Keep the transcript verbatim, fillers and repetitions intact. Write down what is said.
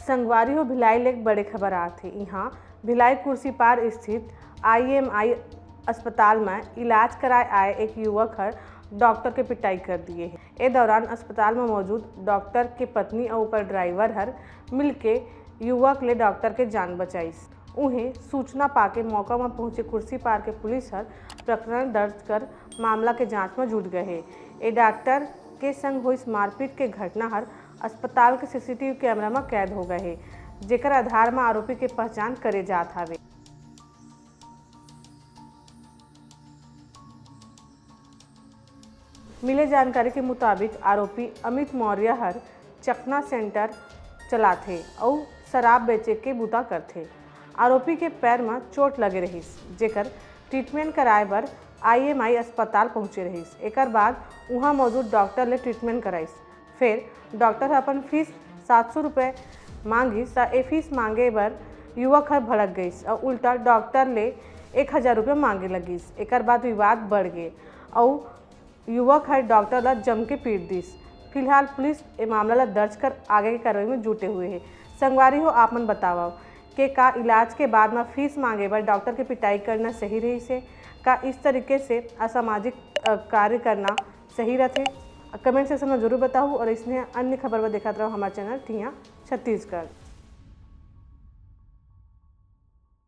संगवारी हो, भिलाई ले एक बड़े खबर आत हे। इहां भिलाई कुर्सीपार स्थित आईएमआई अस्पताल म इलाज कराए आए एक युवक हर डॉक्टर के पिटाई कर दिए हे। ए दौरान अस्पताल म मौजूद डॉक्टर के पत्नी अउ ओकर ड्राइवर हर मिलके युवक ले डॉक्टर के जान बचाइस। उहें, सूचना पाके मौका म पहुंचे कुर्सीपार के पुलिस हर प्रकरण दर्ज कर मामला के जांच म जुट गए हे। ए डॉक्टर के संग होइस मारपीट के घटना हर अस्पताल के सीसीटीवी कैमरा म कैद हो गए हे, जेकर आधार म आरोपी के पहचान करे जात हावे। मिले जानकारी के मुताबिक, आरोपी अमित मौर्य हर चखना सेंटर चलाथे अउ शराब बेचे के बुता करथे। आरोपी के पैर म चोट लगे रहिस, जेकर ट्रीटमेंट कराए बर आईएमआई अस्पताल पहुंचे रहिस। एकर बाद उहां मौजूद डॉक्टर ले ट्रीटमेंट कराइस। फेर डॉक्टर ह अपन फीस सात सौ रुपये मांगिस, त ए फीस मांगे बर युवक हर भड़क गइस अउ उल्टा डॉक्टर ले एक हजार रुपये मांगे लगिस। एकर बाद विवाद बढ़ गे अउ युवक हर डॉक्टर ला जम के पीट दिस। फिलहाल पुलिस ए मामला ला दर्ज कर आगे के कार्रवाई में जुटे हुए हे। संगवारी हो, आप मन बतावव के का इलाज के बाद म फीस मांगे बर डॉक्टर के पिटाई करना सही रहिस हे? का इस तरीके से असामाजिक, अ, कार्य करना सही रथे? कमेंट सेक्शन में जरूर बताहू और इसने अन्य खबर बर देखत रहो हमारे चैनल ठिया छत्तीसगढ़।